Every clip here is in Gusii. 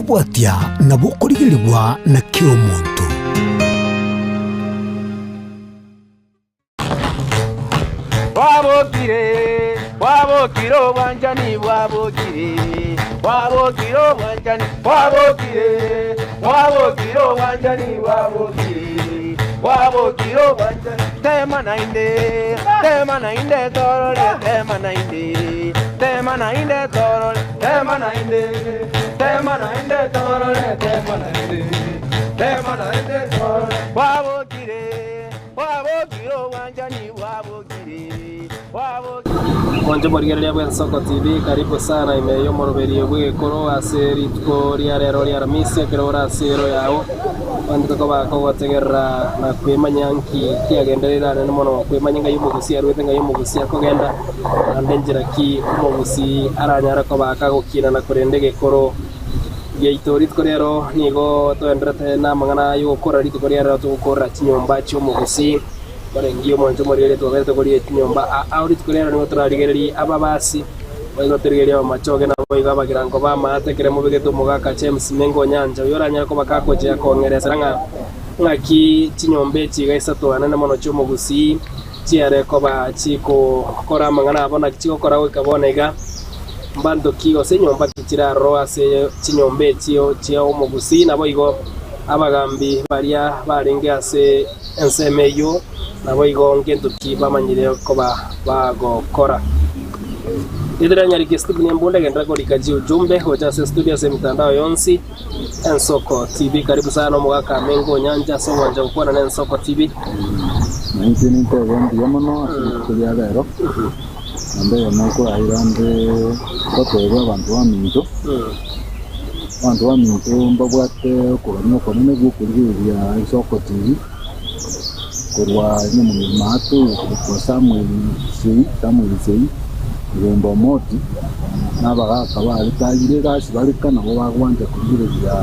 Okobwatia nabo okorigerigwa na kera omonto. Bwabokire, bwabokire obwanchani bwabokire, bwabokire obwanchani bwabokire, bwabokire obwanchani bwabokire, bwabokire obwanchani. Tema naende, tema naende torore, tema naende, tema naende torore, tema naende, tema naende torore, tema naende, tema naende torore. Bwabokire. Mwanche omorigereria bw'Ensoko TV, karibu sana ime y'omoroberio bw'egekoro ase rituko ria rero ria Aramisi ekero ore ase ero yao kwandika koba kogotegerera na kwemanya nki kiagendereire anene mono kwemanya ng'ai omogusii arwete ng'ai omogusii akogenda naende nchera ki omogusii aranyare koba kagokina na korenda egekoro Giaito rituko ri'ero nigo toenderete namang'ana ay'ogokora rituko ri'erero togokorera chinyomba chi'omogusii. Orengi omwancho omorigereria twaberete koria chinyomba aa ao rituko ri'erero nigo torarigererie ababasi, boigo torigererie abamachoge naboigo abagirango b'amaate ekero mobegete omogaka James Mengo Onyancha oyio oranyare koba kagochia kong'eresera ng'a ng'aki chinyomba echi iga isato anene mono chi'omogusii chiare koba chigokora amang'ana abo naki chigokora goika bono iga. Mbanto ki gose nyomba ki chire aroro ase chinyomba echio chia omogusii? Naboigo abagambi baria barenge ase ensemo eyio, naboigo ngento ki bamanyire koba bagokora. Rieta ria Nyariki Stephen Embunda genderera korika chiujumbe gocha ase estudio ase emitandao yonsi Ensoko TV. Karibu sana omogaka Amengo Onyancha ase ogwancha gokwana na Ensoko TV. Nainche nintebe mbuya mono ase rituko ria rero. Naende eyemo nkoraire ande ngoteebie abanto baminto, abanto baminto mbabwate okogania okonene gw'okorigereria ensoko TV, korwa nyamong'ina maate okorokwa Samuel Sei, Samuel Sei, Ogembo Omoti, na abagaka bare tayire egasi bare ka nabo bagwancha korigereria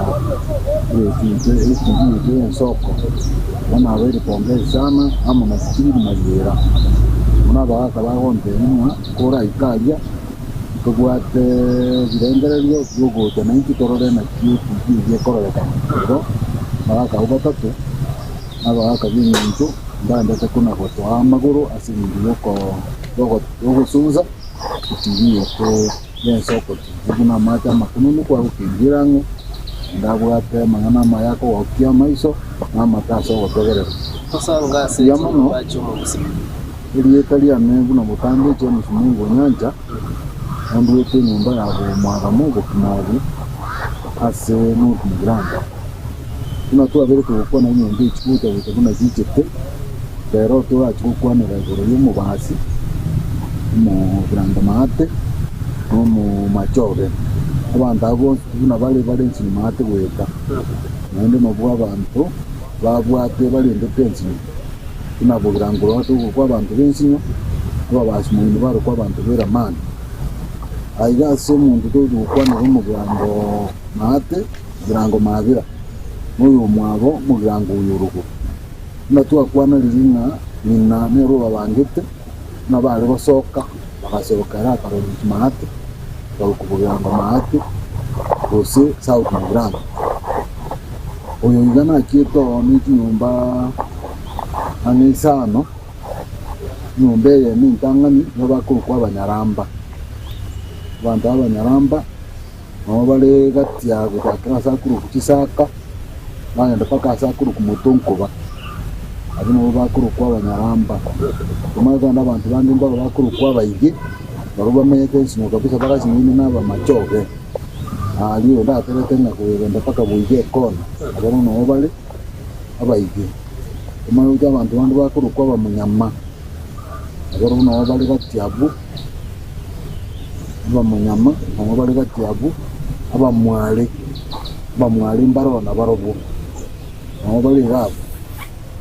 egetv etv eye ya ensoko. Bono nabaire pongezi sana amo na Stephen Mariera. Buna abagaka bagontebia ng'a koraike aria ntobwate ebirengererio biogocha naintwe torore naki etv eyio ekororekana. Igo abagaka abwo batato na abagaka b'engencho mbaendete kona gotoa amagoro ase eng'encho yoko yogosunsa etv yaito y'ensoko TV buna amache amakununu kwagokendia erang'o, naende abwate amang'ana amaya akogokia amaiso na amato ase ogotegerera. Tosanga ase Mbuya mono, chinyomba chi'omogusii. erieta riane buna botambe James Mungu Onyancha, nandwete enyomba ya bomwagamu obokima obo ase North Mugirango. Buna twaberete gokwana enyomba echi gocha gocha buna chichete, rero torache gokwanera igoro y'omobasi, omogirango maate, na omomachoge. Abanto abwo bonsi buna bare bare ensinyo maate goeta, naende nobwo abanto babwate barendete ensinyo. Buna bogirango roa togokwa abanto b'ensinyo, ababasi moino barokwa abanto b'eramani. Aiga ase omonto togochi gokwanera omogirango maate, mogirango mabera, na oyomwabo omogirango oyo orogo. Buna twakwana riria ng'a ng'ina nere obabangete, buna bare gosoka, bagasoka ere akarorwa maate, akarokwa bogirango maate, gose South Mugirango. Oyo iga nachiete oo ne chinyomba ang'e isano, enyomba eyemo entang'ani nigo bakorokwa abanyaramba. Abanto abanyaramba nabo bare gati ya gochakera ase akorokwa chisaka, bagenda mpaka ase akorokwa motonkoba, abwo nabo bakorokwa abanyaramba. Omanye kogenda abanto bande mbaro bakorokwa abaige, barobwo bamenyete ensinyo kabisa bagasinyaine na abamachoge. Aria oyo ndaterete ng'a kogenda mpaka boigo ekona, abwo noo bare abaige. Omanye gocha abanto bande bakorokwa abamonyama, abarobwo noo bare gati abwo, abamonyama noo bare gati abwo, abamware, abamware mbaroo nabarobwo, noo bare iga abwo.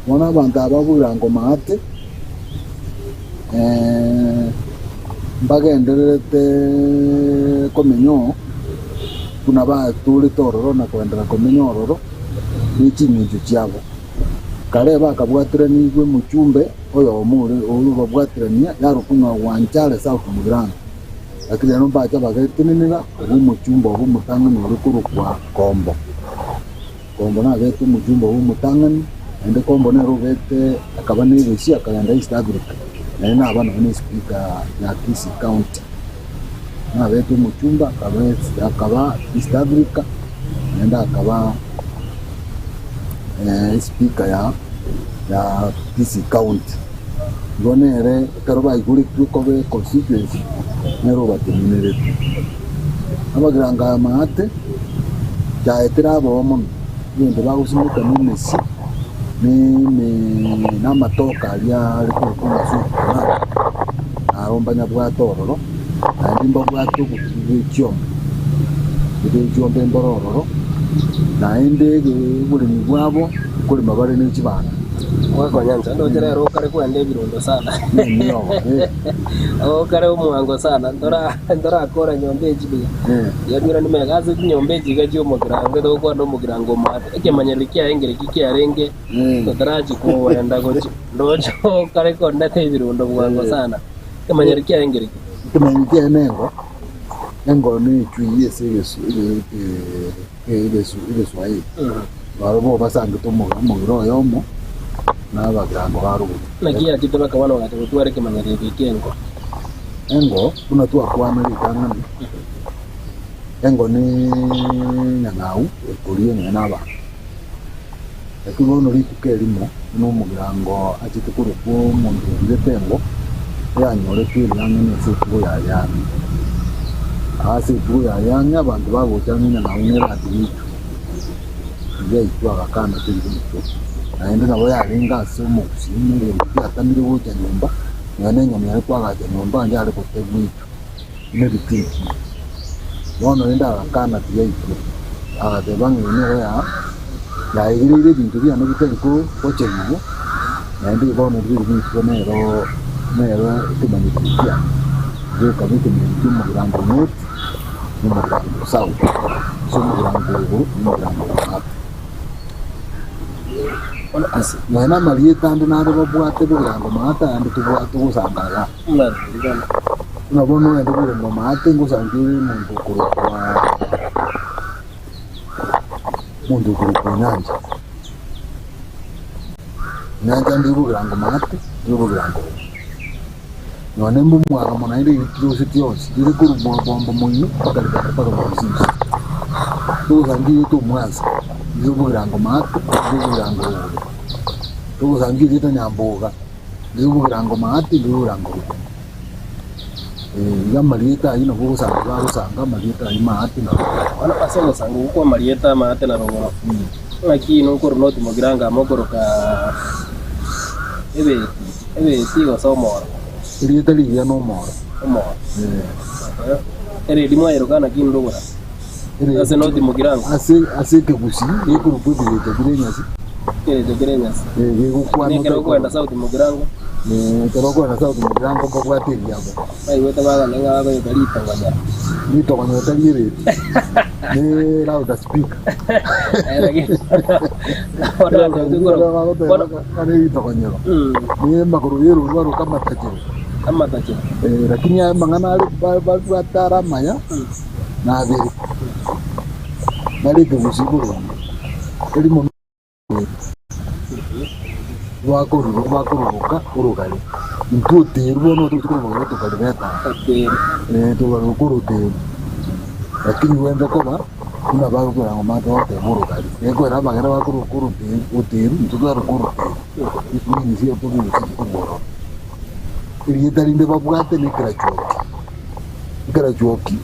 Bono abanto aba boirango maate, mbagendererete komenya oo, buna baturete ororo na koenderera komenya ororo ne ching'encho chiabo. Kare bakabwatiranigwe omochumbe oyomo ore oria obabwatirania yarokwa ng'a Wanjare South Mugirango. Lakini rero mbacha bagetenenera obe omochumba obo omotang'ani ore korokwa Kombo. Kombo nabete omochumba obo omotang'ani, naende Kombo nere obete akaba na egesie akagenda East Africa, naende naba nonya na espika ya Kisii County. Nabete omochumba akaba akaba East Africa, naende akaba espika ya ya Kisii County. Igo nere ekero baigoretwe koba econstituency, nere obatenenerete. Abagirango aya maate, chaetire aboo mono, egento bagosimeka na emesi, na amatoke aria are korokwa ng'a sweet tomato, naro mbanyabwate ororo, naende mbabwate obotugi bwe chiombe, bwe chiombe mbore ororo, naende oboremi bwabo, nkorema bare ne chibando. Gwakonyancha ndoche rero okare kwenda ebirondo sana. Nemiogo, eh. Okare omwango sana ntora ntorakora nyomba echi buya. Eh. Yabira nimega ase chinyomba echi iga chi'omogirango togokwana omogirango omwate. Ekemanyereri kiaye nkereki kiarenge Eh. totarachi kogenda gochi ndoche okare kondete ebirondo bwango sana. Ekemanyereri kiaye nkereki. Ekemanyereri kiaye nengo, engo nechui ase egesu egeswahili. Barabwo basangete omogera oyomo na abagirango ba rogoro. Naki yachete bakaba bagacha gotwara ekemanyererio eke engo. Engo, buna twakwana ritang'ani, engo nenyang'au ekoria nonya na abanto. Lakini bono rituko erimo, buna omogirango achete korokwa omonto oirete engo, eyanyoretwe eriang'ani ase etugo yaye ang'e. Ase etugo yaye ang'e abanto bagocha ang'e enyang'au neratige itwe. Riaitwe agakana teri goitwa. Naende nabo yarenge ase omogusii ng'a egento giatamire gocha nyomba, nonya na enyama yare koagacha nyomba onde are gotegwa itwe, buna ebitiki. Bono rende agakana tiyaitwa, agateba ng'a eye nigo ya yaegereire ebinto biane bitari ko gochegigwa, naende bono riri goitwa nero nero ekemanyetio kiane, gekaba ekemanyetio kia omogirango north na omogirango south, gose omogirango igoro na omogirango maate. Nonya na amarieta ande nare babwate bogirango maate ayande tobwate ogosanga aya. Buna bono ogende bogirango maate ngosange ore omonto okorokwa omonto okorokwa Onyancha. Onyancha ndire bogirango maate, ndire bogirango rogoro. Nonya mbomwaga mono naende rirosetie rionsi, rire korwa mobombo moino mpaka rikaba mpaka mosinsi. Togosangia erieta omwansa, riria obogirango maate, riria obogirango rogoro. Togosangia erieta nyamboga, riria obogirango maate, riria obogirango rogoro. Iga amarieta ayio nabo ogosanga bagosanga amarieta ayio maate na rogoro. Bono ase ogosanga okwo kw'amarieta amaate na rogoro, ng'aki inwe nkorwa noti mogirango amo okoroka ebeti. Ebeti gose omoro. Erieta rigiya nomoro. Omoro. Eredi mwayeroka naki ndogora. Ase noti mogirango. Ase ase ekegusii gekorokwa ebirecha bire enyasi. Ekerecha kere enyasi. Eh, gegokwana Ekero okoenda South Mugirango. Eh, ekero okoenda South Mugirango mbabwate eriabo. Baigwete bagane ng'a bakoyeka ritogonyera. Ritogonyera tari eredi. Ne louder speaker. Ritogonyero. Ne magoro y'erori baroka amatachero. Amatachero. Eh, lakini aya amang'ana are babwate are amaya na abere. Nare ekegusii boronge. Erimo bakoruruka orogari. Intwe oteru bono togochia korwa tokari betara. Tokaroka oroteru. Lakini rwende koba buna bagokora ng'a omanyete goteba orogari. Ekegoera abagere bakoroka oroteru oteru intwe twaroka oroteru. Ebiminisia tobirusetie korwa ororo. Erieta rinde babwate ne ekerachuoki. Ekerachuoki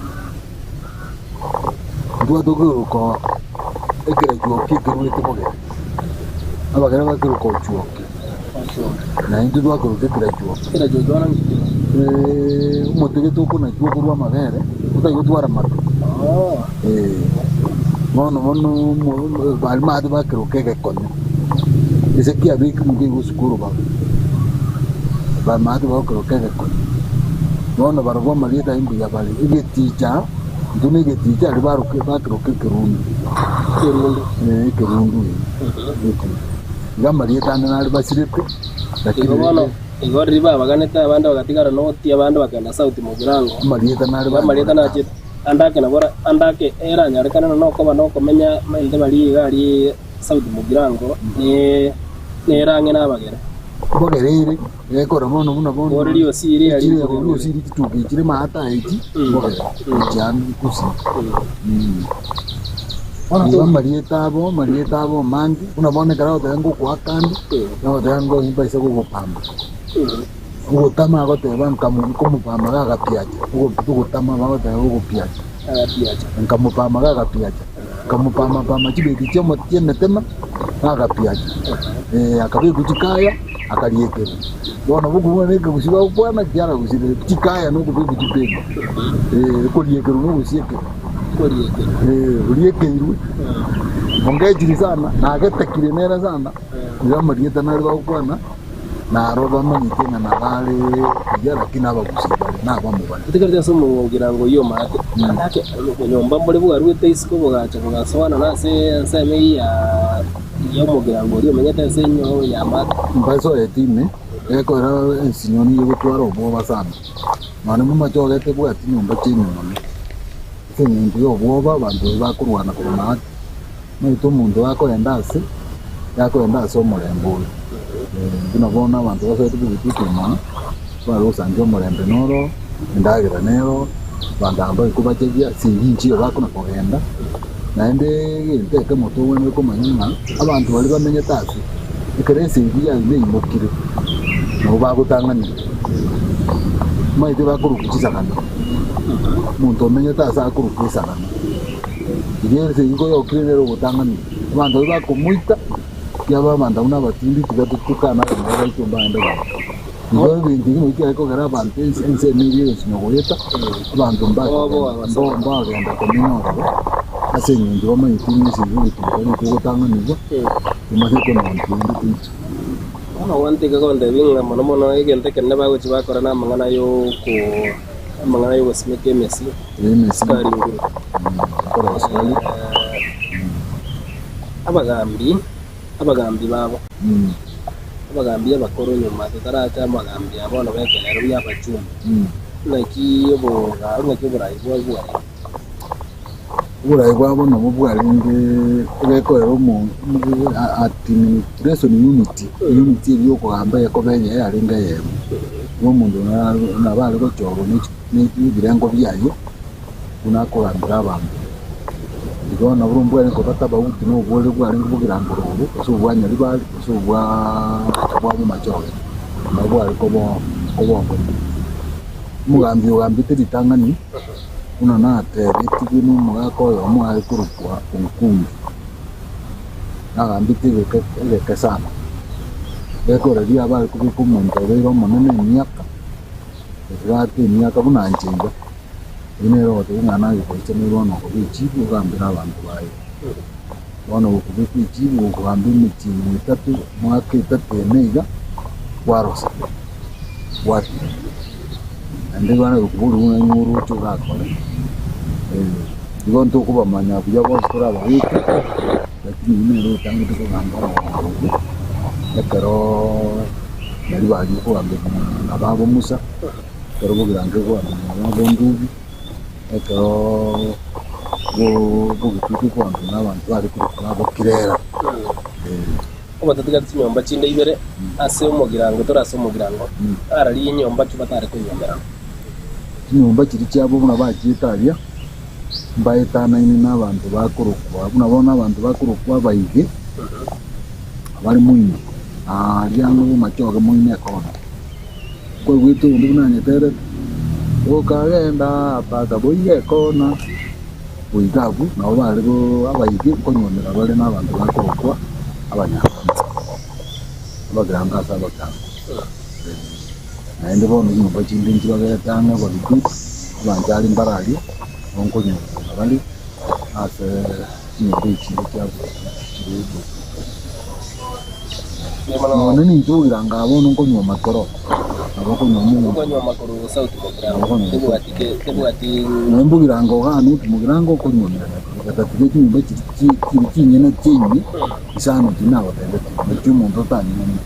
ntwate okeroka ekerachuoki ekeruete bogere. Abagere bakeroka ochuoki. Na intwe twakoroka ekerachuoki. Ekerachuoki bono nki kere? Omote gete okonachwa okorwa amabere, otari gotwara amato. Bono bono baria maate bakeroka egekonyo, gese kiabekirwe nigo egosukwa orobago, baria maate bagokeroka egekonyo. Bono barabwo amarieta ayio mbuya bare, egeticha, intwe na egeticha aria baroke bakeroka ekerundu, Ekerundu. Ekerundu eh. Iga amarieta ande nare basirete, lakini Igo bono rende. Igo riria babaganete abande bagatigara noti, abande bakagenda South Mugirango. Amarieta nare Igo amarieta nachete ande ake nabo ande ake eranyarekane na nokoba nokomenya maende baria iga aria South Mugirango ne nerang'e nabagere. Mbogere ere egekora bono buna bono Bori riosiri aria echire mbogere. riosiri chituki chire maata echi mbogere echianu gusii. Igo amarieta abo amarieta abo amange buna bono ekero agoteba ngokoaka ande nagoteba ngombaise gogopamba. Ogotama agoteba nkamu nkomopamba gagapiacha ogotama bagoteba ogopiacha Agapiacha. nkamopamba gagapiacha nkamopamba pamba chibeti chiamo chi'emetema gagapiacha eh, akabekwa chikaya akariekerwa. Bono bokobua na ekegusii bagokwana kiaragusire chikaya na okobekwa chipemba eh, okoriekerwa na ogosiekerwa Koriekerwa. eh, oriekeirwe ongechiri sana nagetekire nere sana iga amarieta nare bagokwana. Naro bamanyete ng'a nabare buya, lakini abagusii bare nabamo bare. Totigareti ase omogirango oyio omate, naende ake nyomba mbore bwaruete isiko bogacha bogasoana nase ensemo eyio ya y'omogirango oria omenyete ase enyo y'amate. Mbasoete ime, gekorera ensinyo nigo egotwara obwoba sana. Nonya momachoge tebwati nyomba chiaino mono. Ase eng'encho y'obwoba abanto baria bakorwana korwa maate. Omanyete omonto gakoenda ase, gakoenda ase omorembe oyo. Buna bono abanto basoete bogetutu ime, bare gosangia omorembe noro, endagera nero, abanto aba mbari kobachegia ase rinchi eyo bakona kogenda. Naende egento ekemo togwenerete komanya ng'a abanto baria bamenyete ase, ekero esegi yaino eimokire, nabo bagotang'anigwa. Omanyete bakorokwa chisagana, omonto omenyete ase akorokwa esagana. Riria ense eyio koyokire nere ogotang'ania, abanto baria bakomoita, kiaba abanto abwo nabatindi, tiga totukane abamura baito mbagende goika. Igo ebinto ebi nabio kiare kogera abanto ense ensemo eria egosinywa goeta, abanto mbakogenda mbagenda komenya ororo, ase eng'encho bamanyete ng'a ense eyio egotuka nigo ogotang'anigwa, tomanyete kononti ende toiche. Bono gwanteka gontebia ng'a mono mono egento ekenene bagochia bakora namang'ana yoko amang'ana yogosimeka emesi. Sukari nguru. Abagambi, abagambi babo, abagambi abakoro nyuma totaracha amagambi aa bono b'ekerero bia abachumba, naki oboga naki oborai bwabo bwarenge? Oborai bwabo nabwo bwarenge egekorera omo administration unit, unit eria yokogamba ekoba eye yarenge eyemo, igo omonto nabo are gochorwa ne chi. nebirengo biaye, buna akogambera abanto. Igo nabo mbwenerete koba tabauti na obwore bwarenge bogirango orobo, gose obwa Nyaribari, gose obwa obwa Bomachoge, nabo bware koba koba obomo. Omogambi ogambete ritang'ani, buna natebetigwe na omogaka oyomo are korokwa Onkundi, nagambete egeke egeke sana, gekoreria abare kobeka omonto obeire omonene emiaka. Ebwate emiaka buna inche iga, oyio nere ogotebia ng'a naye gocha nerwane okoba echibu ogambere abanto baye. Bono gokobekwa echibu gokogamba emetienyi etato, omwaka etato ene iga, kwarosa, gwatiga. Naende bono gokoborwa buna nigo oroche orakore, igo ntokobamanya buya bonsi torababeke, lakini oyio nere otangete kogamba orogongo orwo, ekeroooo. Nario baria kogamberwa na babo Musa, ekero bogirango kogamberwa na babo Ndubi, ekero bogetutu kogamberwa na abanto bare korokwa babo Kirera. Obatatiga chinyomba chinde ibere ase omogirango tore ase omogirango, ararie enyomba ki batare konyuomerana. Chinyomba chiria chiabo buna bachiete aria, mbaetanaine nabanto bakorokwa buna bono abanto bakorokwa abaige, abare moino. Aaria ang'e bw'amachoge moino ekona. Nkoigwete oyonde buna anyeterete, Okagenda mpaka boigo ekona. Goika abwo nabo bare abaige nkonyuomera bare nabanto bakorokwa abanyangonto, abagirango ase abagirango. Naende bono chinyomba chinde nchibagerete ang'e abarututu, abanchari mbare aria, nabo nkonyuomera bare ase chinyomba echi chiabo chire. Nonya ninche ogiranga bono nkonywa amakoro, nabo okonywa omonto. Nonya mbogiranga ogane oti mogirango okonywa gatatiga chinyomba chiri chinyene chiaime isano chiria nagotebeti, nachio omonto otanyuome.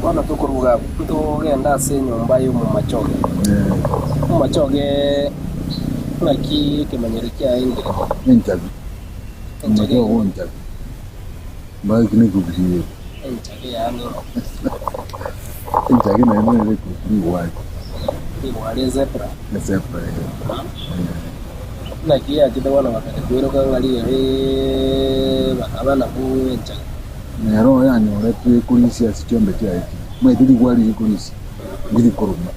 Bono tokoruga abwo, ntogende ase enyomba y'omomachoge. Omomachoge ng'aki ekemanyererio kiaye nkere? Enchabi. Omomachoge onchabi. Mbae eki nekegusii. Enchage yaani Enchage naende nere ekorusia rigwari. Rigwari ezebra. Ezebra eh. Naki yachete bono bakare koiroka ng'a rigere bakaba nabwo enchage. Nere oyo anyoretwe ekorisia ase chiombe chiaye chiria. Omanyete rigwari rikorisia ndiri koroma.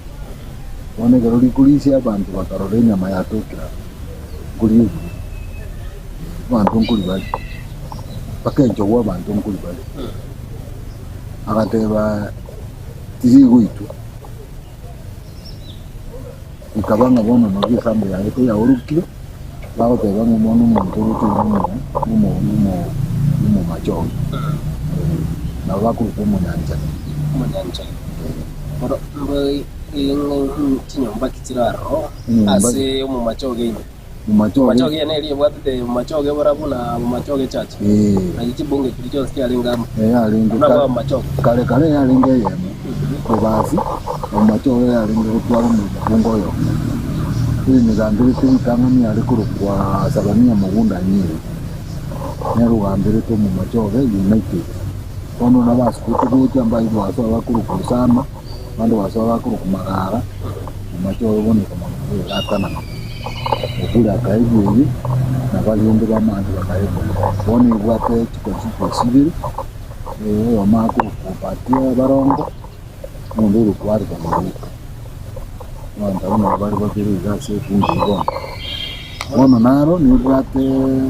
Bono ekero rikorisia abanto bakarora enyama yatokire abwo, nkoria ebuya. Abanto nkori bare, mpaka enchogu abanto nkori bare. Agateba tirigoitwa, ekaba ng'a bono nabo esambo yaye koyaorokire, bagoteba ng'a omwana omonto ogocha oyo nomo nomo nomo nomomachoge, nabo bakorokwa omonyanchani. Omonyanchani. Bono mbo chinyomba ki chire aroro Enyomba- ase omomachoge ime? Bomachoge. Bomachoge eye neri ebwatete Bomachoge barabwo na Bomachoge Church. Ee. Naye chibunge chiria chionsi chiarenge amo. Ee, yarenge Buna kare- bwa Bomachoge. kare kare yarenge eyemo Bobasi, Bomachoge yarenge gotwara omobunge oyomo. Emegamberete ritang'ani yare korokwa Sabania Mogunda Nyiri, nere ogamberete Omomachoge United. Bono nabasubete gocha mbaigwa basoa bakorokwa Osama, Abande basoa bakorokwa Magara, Bomachoge bono ekamanya koyegatanana. Obure akaegwa eye, na barende b'amaani bakaegwa eye. Bono ebwate chiconstituency ibere, oyomo akorokwa Obadia Barongo, na onde orokwa Alpha Moruka. Abanto abwo nabo bare babere iga ase ebunge eye bono. Bono naro nebwate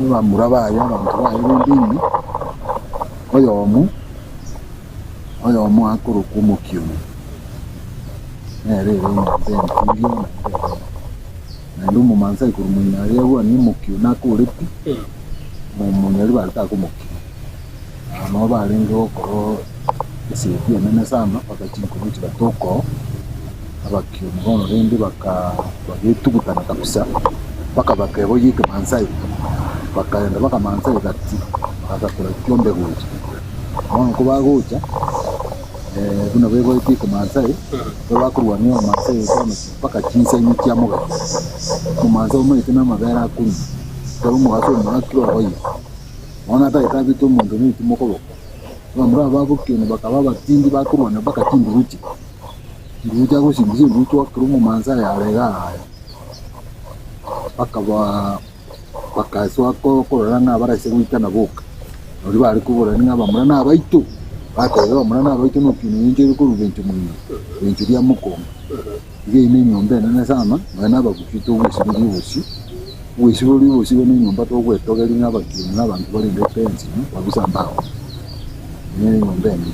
abamura baye, abanto baye rende ime, oyomo, oyomo akorokwa Omokioni. Nere ere enyomba entinge naende enene. Naende omomansae korwa moino aria agwanie omokio nakore pi, omonyari bare takomokia. Nabo barenge gokora esegi enene sana mpaka chinkuru chigatoka oo, abakioni bono rende baka bagetugutana kabisa, mpaka bakeboyia ekemansae, bakaenda bakamansae gati, bagatakora chiombe gocha. Bono kobagocha. Buna beboetie Ekemansae, ekero bakorwania Abamansae bono mpaka chinsa inye chia mogaso. Omomansae omanyete na amabere akonywa, ekero omogaso omoakire ogoyia, bono atagete abete omonto ne ritimo koboko. Abamura aba bagokiona bakaba abatindi bakorwana mpaka chinduruche, chinduruche agosindisa chinduruche oakera omomansae are igaa aya, bakabaa Bakasoa korora ng'a abarase goitana boka, noria bare kobora ng'a abamura nabaito, bateba abamura nabaito nokina engencho ere korwa gencho moino, gencho ria mokongo. Iga eyio nenyomba enene sana, nonya na abagusu togwesiberia obosio, ogwesiberia obosio igo nenyomba togwetogeria ng'a abakina na abanto barende epensi babisa mbao. Eyio nenyomba enene.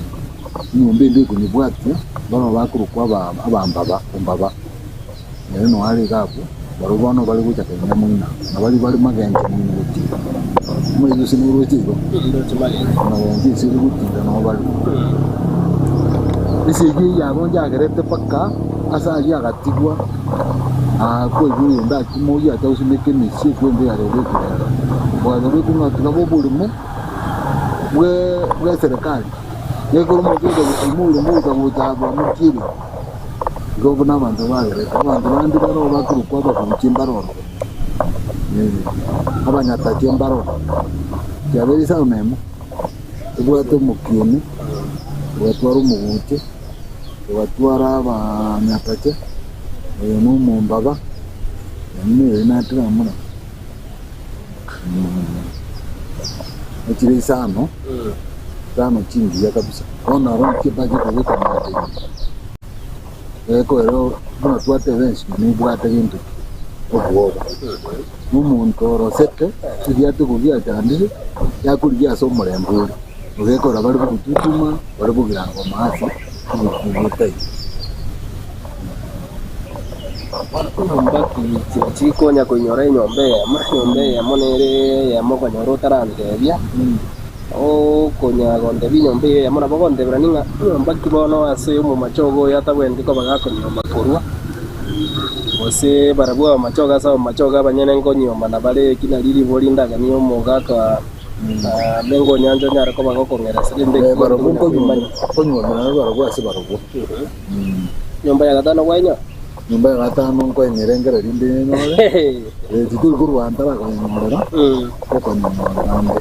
Enyomba ende ekonyebwatia, barabwo bakorokwa aba abambaba ombaba. Ere noyo are iga abwo, barabwo bono bare gocha kegima moino, na baria bare magencho moino gotiga. Omanyete gose noroche igo? Magencho ase ere gotiga nao bare. Esegi eyio yabo njagerete mpaka ase aria agatigwa, kwaigwa oyonde akima oyio acha gosimeka emesie ekwende yagerwa ekerero. Bwagerwa ekong'aa tiga bobe oboremo bwe bwa eserekari, nekero omonto ogocha gosima oboremo ogocha gocha abwo amotiere. Igo buna abanto bagerete, abanto bande baroo bakorokwa ababuchi mbaroro, abanyatache mbaroro. Kiabeire esauna emo, ebwate omokieni, egatwara omoguche, egatwara abanyatache, oyo na omombaba, naende nere natira amo nabo. Echire isano, isano chingiya kabisa. Bono aro nki ebudget kobeka amache ime. Ekoera buna twateba ense nebwate gento ki? Obwoba. Na omonto orosete ebiate kobiachandire, yakorigia ase omorembe ore. Ogekora bare bogotutuma, bare bogirango maase, obokubi botaiyo. Nyomba ki chiria chikonya koinyora enyomba eyemo, enyomba eyemo nere eyemo okonyora otarantebia, okonya gontebia enyomba eyio eyemo nabo ogonteberania ng'a nyomba ki bono ase omomachogo oyo atabwenereti koba gakonyoma korwa, gose barabwo abamachogo ase abamachogo abanyene nkonyiomana bare, eki nario ribori ndaganie omogaka. Mengo onyancha onyare koba gokong'eresa rende Eh, barobwo konya koimanya. nkonyuomera barobwo ase barobwo. Nyomba ya gatano kwainyora? Nyomba ya gatano nkoenyerengereria rinde nyenyore, eh, titori korwa ntarakonyenyorera, ngokonyenyora naende.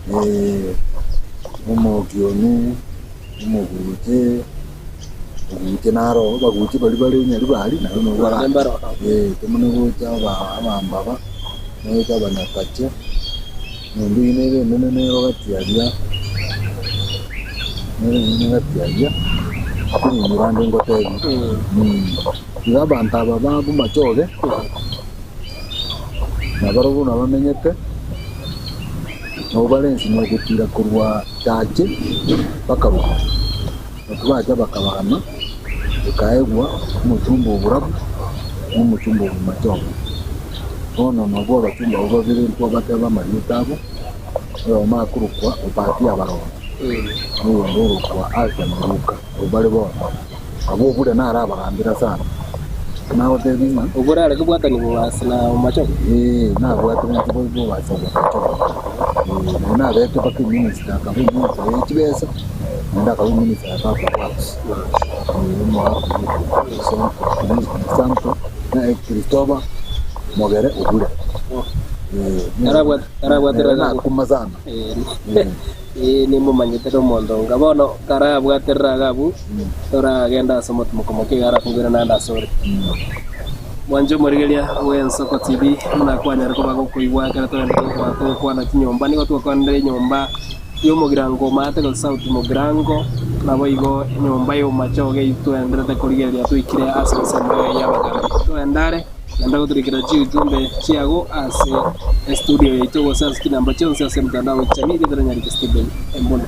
Eh, omokia one, omoguche, oguche naro, abaguche baria bare Nyaribari nabo nabo Naende mbaro. Eh, tomanye gocha aba abambaba, gocha abanyakache, nyomba eyio nere enene nero gati aria, nere enene gati aria, enyomba ande ngotebie. Iga abanto aba ba Bomachoge, nabarobwo nabamenyete, nabo bare ensinyo ogotira korwa Chache mpaka rogoro. Naki bacha bakabagana, ekaegwa omochumba o borabu na omochumba o bomachoge. Bono nabwo abachumba abwo babere nkobateba amarieta abo, oyomo akorokwa Obadia Abaroni, na oyonde orokwa Asa Miruka, abwo bare bono. Abwo Obure naro abagambera sana. Nagotebia ng'a. Obure are kobwatanigwa bobasi na omochoge. Ee, nabwate bonsi bori bobasi bwa omochoge. Ee, naende nabete mpaka eminister, akaba eminister ye chibesa, naende akaba eminister ya public works. Ee, omogaka oyio Crisanto, Christopher Mogere Obure. Ee, Karabwate- karabwate nere ragabwo. nakuma sana. Ee, Ee, nimomanyete nomonto onga. Bono karabwaterere iga abwo, toragenda ase omotimoko moke iga arakobere naende asore. Mwanche omorigereria bw'Ensoko TV, buna kwanyare koba gokoigwa ekero togenderete gokoba togokwana chinyomba. Nigo twakwanire enyomba y'omogirango omate gose South Mugirango, naboigo enyomba y'omomachoge eyio twaendererete korigereria toikire ase ensemo y'abagambi. Togende are. Naende gotorikera chiujumbe chiago ase estudio yaito gose ase chinamba chionsi ase emtandao gochia Nigetera Nyariki Stephen Embuna.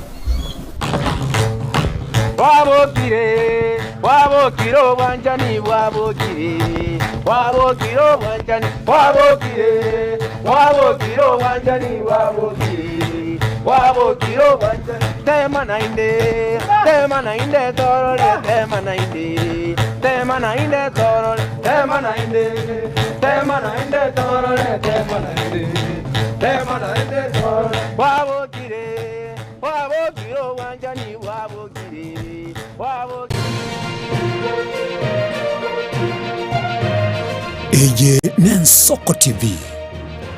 Bwabokire, bwabokire obwanchani bwabokire, bwabokire obwanchani bwabokire, bwabokire obwanchani bwabokire, bwabokire obwanchani. Tema naende, tema naende torore, tema naende, tema naende torore. Tema naende, tema naende torore, tema naende, tema naende torore. Bwabokire, bwabokire obwanchani bwabokire, bwabokire. Eye n'Ensoko TV,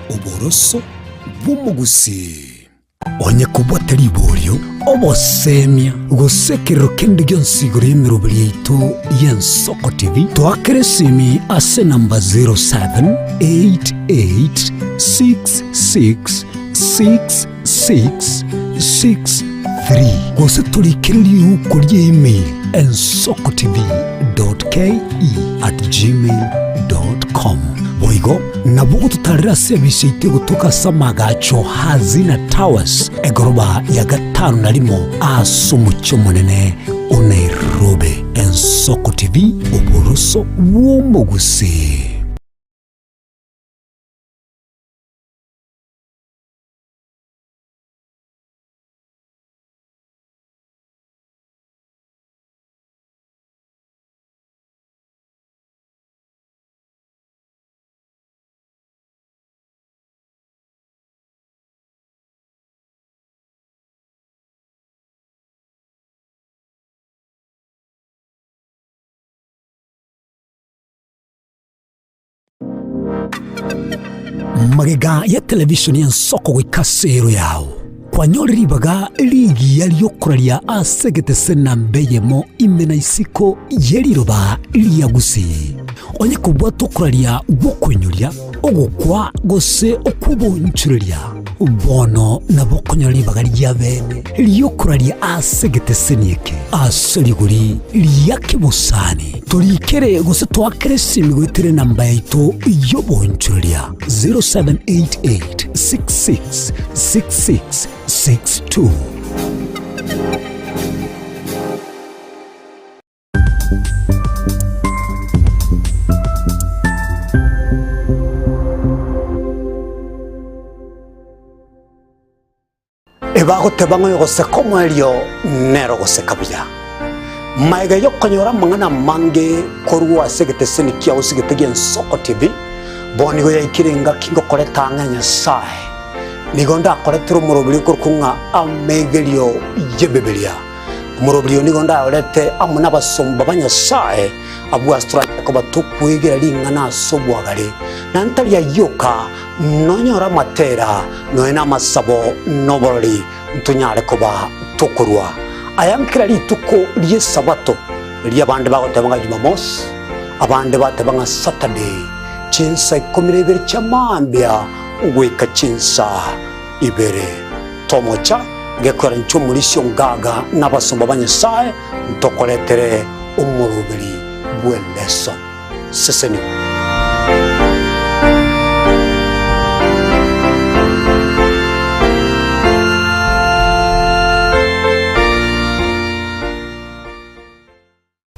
oboroso bw'omogusii. Onye kobwate riborio, obosemia, gose ekerero kende gionsi igoro y'emeroberi yaito y'Ensoko TV, toakere esimi ase enamba 0788666663 gose torikere riuko ria email ensokotv.ke@gmail.com. Boigo Nabo gototarera ase ebise yaito egotoka ase amagacho Hazina Towers, egoroba ya gatano na rimo ase omochie omonene o Nairobi. Ensoko TV, oboroso bw'omogusii. Magega ya televishoni y'ensoko goika ase ero yao, kwanyorire ribaga rigiya ri'okoraria ase egetese namba eyemo ime na isiko ye riroba ria Gusii. Onye kobwata okoraria gw'okoinyoria, ogokwa, gose okw'obonchoreria, bono nabo okonyora ribaga ria bene ri'okoraria ase egeteseni eke ase rigori ria kebosani. Torikere gose toakere esimi goetera enamba yaito y'obonchoreria 0788 66 66 62. Ebagoteba ng'a oyogoseka omoerio nere ogoseka buya. Magega y'okonyora amang'ana amange korwa ase egeteseni kiao ase egete gi'Ensoko TV, bono nigo yaikire engaki ngokoreta ang'e Nyasae. Nigo ndakoretere omoroberi okorokwa ng'a Amegerio y'Ebibilia. Omoroberi oyo nigo ndaorete amo nabasomba ba Nyasae, abwo ase toranyare koba tokwegera ring'ana ase obwagare, na ntari ayio oka, nonyore amatera, nonya namasabo, na oborori, ntonyare koba tokorua aya nkera rituko ri'Esabato, erio abande bagoteba ng'a Jumamosi, abande bateba ng'a Saturday, chinsa ikomi na ibere chia mambia goika chinsa ibere. Tomocha gekwera inche omorisia ongaga na abasomba ba Nyasae ntokoretere omoroberi bw'eleso. Sesenigwa.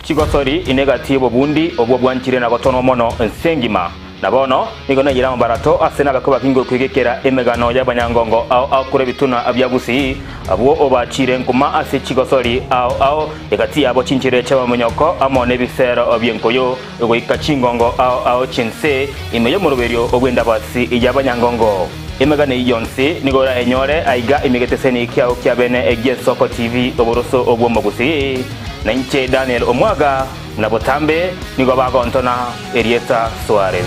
Chigosori ine gati y'obobundi obwo bwanchire na gotonwa mono ense engima. Na bono nigo naiyire amabarato ase nabakwe bakinge okwegekera emegano y'abanyangongo ao ao korwa ebitunwa bia Gusii, abwo obachiire nkuma ase chigosori ao ao, egati yabo chinchera chi'amaminyoko amo nebisero bi'enkoyo, goika chingongo ao ao chi'ense, ime y'omoroberio bw'endabasi y'abanyangongo. Emegano eyio yonsi nigo orayenyore aiga ime geteseni kiao kia bene gi'Ensoko TV, oboroso bw'Omogusii. Na inche Daniel omwaga, na botambe nigo bagontona erieta Suarez.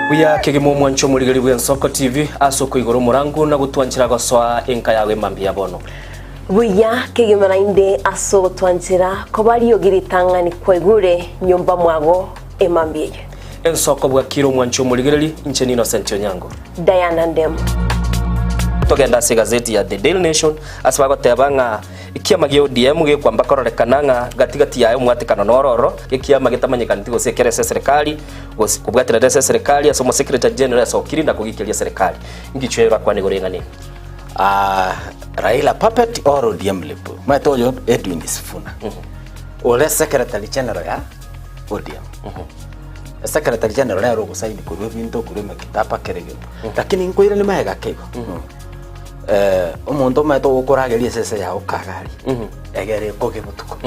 Buya kegima omwanche omorigeri bw'Ensoko TV ase okoigora omorango na gotwanchera gosoa enka yago emambia ya bono. Buya kegima naende ase ogotwanchera koba riogi ritang'ani kwaigure nyomba mwago emambia eye. Ensoko bwakire omwanche omorigereri, inche n'Innocent Onyango. Diana Ndemo. Togende ase egazeti ya The Daily Nation ase bagoteba ng'a ekiama gia ODM gekwamba kororekana ng'a gati gati yaye omwatekano noro ororo, ekiama getamanyekaneti gose ekere ase eserekari gose kobwaterera ase eserekari ase omosecretary general asokire na kogikeria eserekari. Ngichwe orakwane igoro y'eng'ana eye? Raila puppet or ODM lip? Omanyete oyo Edwin Sifuna ore secretary general ya ODM. Secretary general nere ogosaini korwa ebinto korwa emekitaba kera egento. Lakini nkoirania magega ake igo, omonto omanyete ogokorageria esese yago kagari, egere ekoge botuko.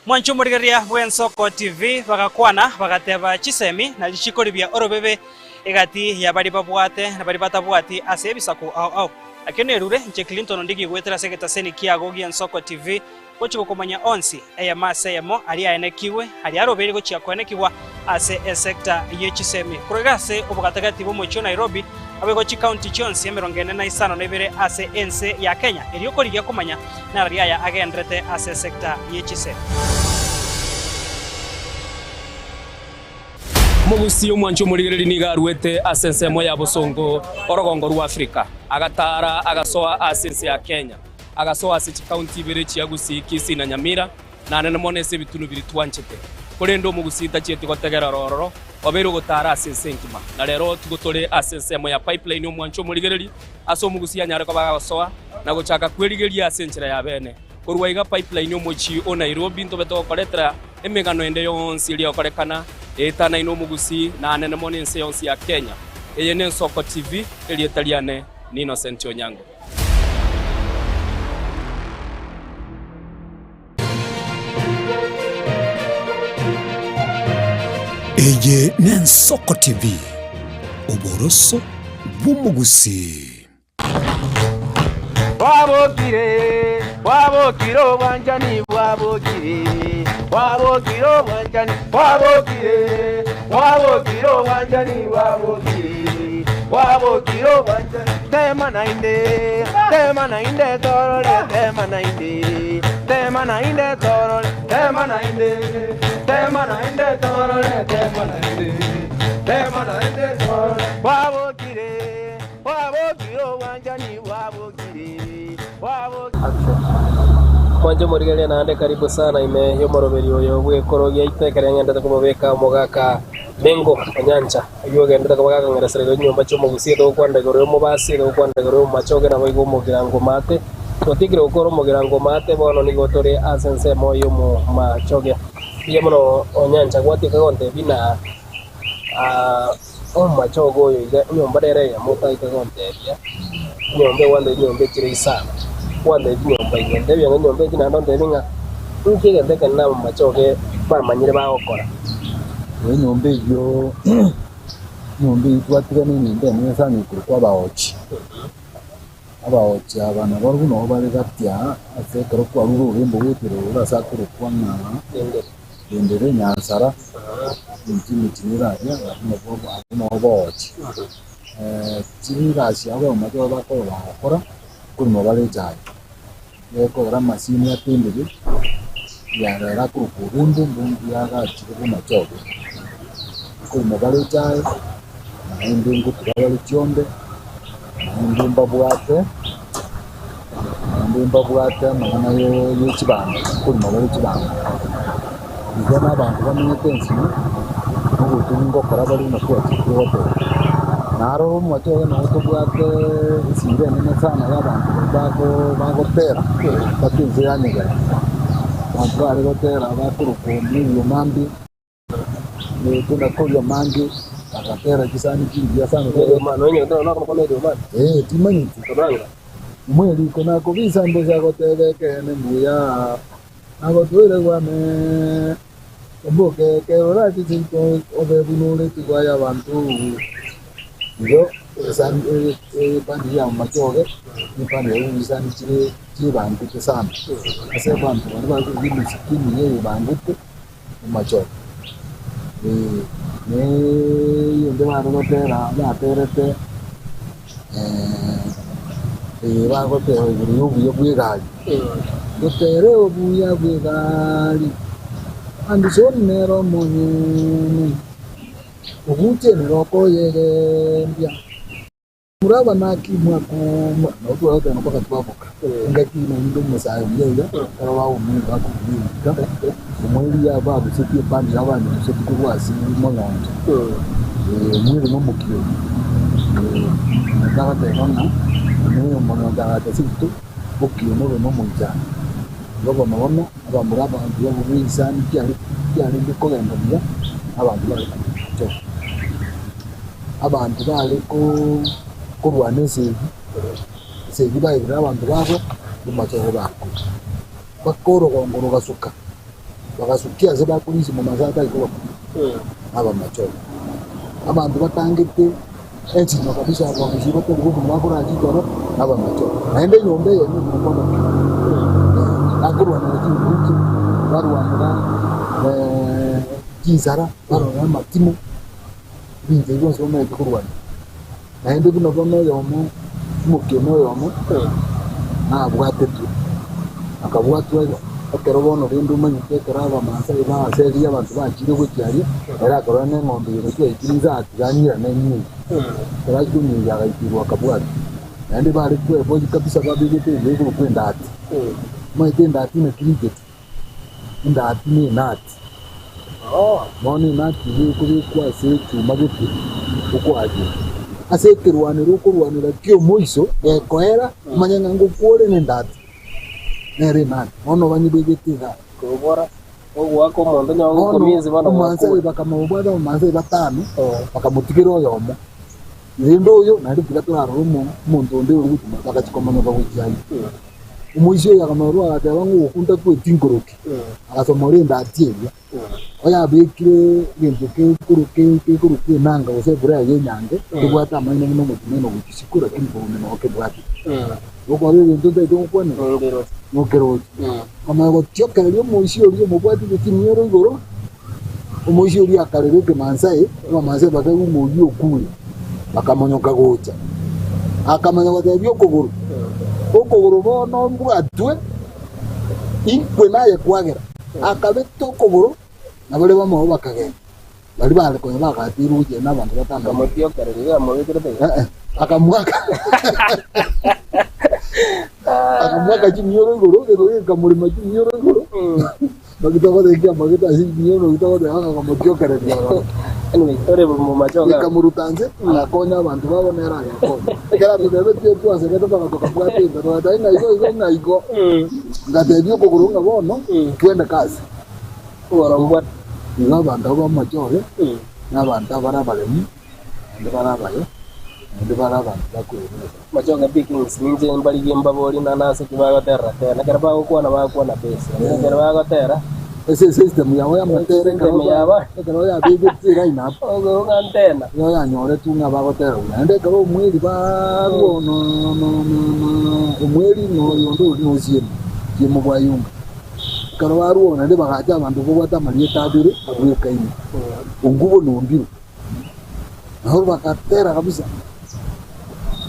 Mwanche omorigereria bw'Ensoko TV bagakwana bagateba chisemi na richiko ribia orobebe egati ya baria babwate na baria batabwati ase ebisaku ao ao. Nakio nerure inche Clinton Ondigi goetera ase egetaseni kiago gi'Ensoko TV gochia gokomanya onsi eyemo ase eyemo aria aenekigwe aria arobeire gochia koenekigwa ase esecta ye chisemi korwa iga ase obogatagati bw'omochie o Nairobi naboigo chikaunti chionsi emerongo ene na isano na ibere ase ense ya Kenya erio korigia komanya Narari aya agenderete ase esecta ye chisemi. Omogusii omwanchi omorigereria nigo aruete ase ensemo ya bosongo orogongo rwa Afrika, agataara agasoa ase ense ya Kenya, agasoa ase chikaunti ibere chia Gusii, Kisii na Nyamira, na anene mono ase ebitunu biria twanchete. Korende omogusii tachieti gotegerera ororo, obeire ogotaara ase ense engima. Na rero tigo tore ase ensemo ya Pipeline omwanchi omorigereria, ase omogusii anyare koba agosoa na gochaka kwerigeria ase enchera ya bene. Korwa iga Pipeline omochie o Nairobi ntobe togokoretera emegano ende yonsi eria egokorekana eetanaine omogusii na anene mono ense yonsi ya Kenya. Eye n'Ensoko TV, erieta riane ni Innocent Onyango. Eye n'Ensoko TV, oboroso bw'omogusii. Bwabokire, bwabokire obwanchani bwabokire, bwabokire obwanchani bwabokire, bwabokire obwanchani bwabokire, bwabokire obwanchani. Tema naende, tema naende torore, tema naende, tema naende torore, tema naende, tema naende torore, tema naende, tema naende torore. Bwabokire. Bwabokire obwanchani bwabokire, bwabokire. Mwanche omorigereria naende karibu sana ime y'omoroberi oyo bw'ekoro giaito ekero ng'endete komobeka omogaka Mengo Onyancha oyio ogenderete koba gakong'eresera igoro chinyomba chi'omogusia togokwana igoro y'omobasi togokwana igoro y'omomachoge naboigo omogirango omate. Gotiekire gokora omogirango omate bono nigo tore ase ensemo y'omomachoge. Mbuya mono Onyancha gwatieka gontebia na omomachoge oyo iga enyomba nere eyemo otaete gontebia enyomba egwantebia chinyomba echire isano gwantebia chinyomba inye ntebia ng'a enyomba echi naende ontebie ng'a inki egento ekenene abamomachoge bamanyire bagokora. Enyomba eyio enyomba eyio twatigana enyomba enene sana ekorokwa abaochi. Abaochi aba nabarobwo nabo bare gati aa ase ekero kwarure orurembo goetera ororo ase akorokwa ng'a Endere, Nyansara, emechie emechie nere aria nabwo nabwo abwo nabo baochi. Chigasi abo abamache bakoba bagokora, nkorema bare echae. Gekogera amasini atendire, yarera akorokwa orembo, mbundu yagachire bomachoge. Nkorema bare echae, naende ngotuga bare chiombe, naende mbabwate, naende mbabwate amang'ana ye chibando, nkorema bare chibando. Igo na abanto bamenyete ense eye, nogotugi ngokora bare buna twachakire goteba. Naroro omochie oye nabo tobwate esira enene sana ya abanto baria bako bagotera mpaka ense yanyegera. Abanto bare gotera bakorokwa Omweri Omambi, tuna koria mange, bagatera chisani chingiya sana. Eh, timanyeti. Omweri konakobisa mbosa goteba ekeene mbuya. Nagotwere gwane omboke ekero orache seito obe buna ore tigwa y'abanto. Igo esani ebandi ya amachoge ebandi ya chisani chire chibangete sana ase abanto baria bakoigwa emesiki emiya ebangete amachoge. Na eyende bare gotera baterete bagoteba igoro ya obuya bwa egari, gotere obuya bwa egari, Anderson nere omonyene, obuche nere okoyegendia. Muraba naki mwakuma nabo twagoteba mpaka twaboka engaki naende omosae omuya iga ekero baumire bakobugia eguta omweri barusetie ebandi yabo banyerusetie korwa ase omong'onto omweri na omokioni naende agateba ng'a oyo omong'onto agacha seito okioni obe na omoichano. Igo bono bono abamura abanto babugia chisani chiarenge kogenda buya abanto bare kominyoka. Abanto bare korwana esegi, esegi bairire abanto babo b'amachoko bakure. Mpaka orogongo rogasuka, bagasukia ase bakorisia momaso atari kobakuna abamachoko. Abanto batangete ensinyo kabisa abagusii batari gokuna bakorara chitoro abamachoko. Naende enyomba eyemo ekorokwa amachoko, bakorwanera chingunche, barwanera chinsara, barwanera amatimo. Ebinto ebi bionsi bamaete korwania. Naende buna bono oyomo, omokieni oyomo, nabwatetwe, akabwatwa ekero bono rende omanyete ekero Abamaasai baaseririe abanto bachire gochia aria, ere akarora na eng'ombe eye gose yaikire inse atiga anyirane anyinye. Ekero achia konyinja agaitirwa akabwatwa. Naende bare kweboyia kabisa babegete egento gekorokwa endati. Omanyete endati naki rigeti? Endati ne enati. Bono enati eyio ekobekwa ase echuma gete okoaria. Ase ekerwanero okorwanera ki'omoiso gekoera, omanye ng'a ngokwa ore nendati, nere enati. Bono banyebegete iga. Kobora, ogoaka omonto onye Bono ogokominsi bono Omoansai gwakure. bakamobwata Abamaasai batano, bakamotigera oyomo. Rende oyo naende tiga torarore omonto onde ore gochia bagachia komonyoka gochia ayio. Omoisia oyo akamorora agateba ng'a ogoku ntakweti nkoroki, agasomora endati eria, oyabekire egento kekorokwa enanga gose eburea ya enyange, kebwate amaino buna omochumeno gochia isiko lakini bono nabo kebwate. Okorora egento ntaete gokwanera, nokeroche. Akamanya gotiokereria omoisia oria omobwatire chimioro igoro, Omoisia oria akarera ekemansae, abamansae bakaigwa ng'a oyio okure, bakamonyoka gocha. Akamanya gotebia okogoro, Okogoro bono mbwatwe, inkwe naye kwagera. Akabeta okogoro, na baria bamwabo bakagenda. Baria bare konya bagateirwe gochia na abanto batano. Akamotiokereria, iga amobekerete Eh, eh, akamwaka. Akamwaka chimioro igoro, egento gekamorema chimioro igoro. Naki togotekia amageta ase chimioro, naki togoteba ng'a akamotiokereria ororo. Anyway, ore momachoge. Gekamoruta nse, agakonya abanto babo nere agekonya. Ekero atotebetie twasegete mpaka tokabwata enda, togateba ng'a igo igo ng'a igo. Ngatebia okogoro ng'a bono twende kasi. Igo abanto abwo b'amachoge, na abanto abare abaremu, naende bare abayo, naende bare abanto bakoirana Nyasae. Machoge Pickings, Ninche mbarigie mbaborie na nase ki bagoterera tena. Ekero bagokwana bagokwana base, lakini ekero bagotera Ase esystem yabo y'amatera ekero System yabo. ekero yabegete eline up, ogoka ntena. nigo yanyoretwe ng'a bagotera buya. Naende ekero omweri barwo no no no no omweri na oyonde oria na osiemo, Siemo bwayunga. Ekero barwo naende bagacha abanto babwate amarieta abere abwekaine, Ongubo na Ombiru. Nabo bagatera kabisa,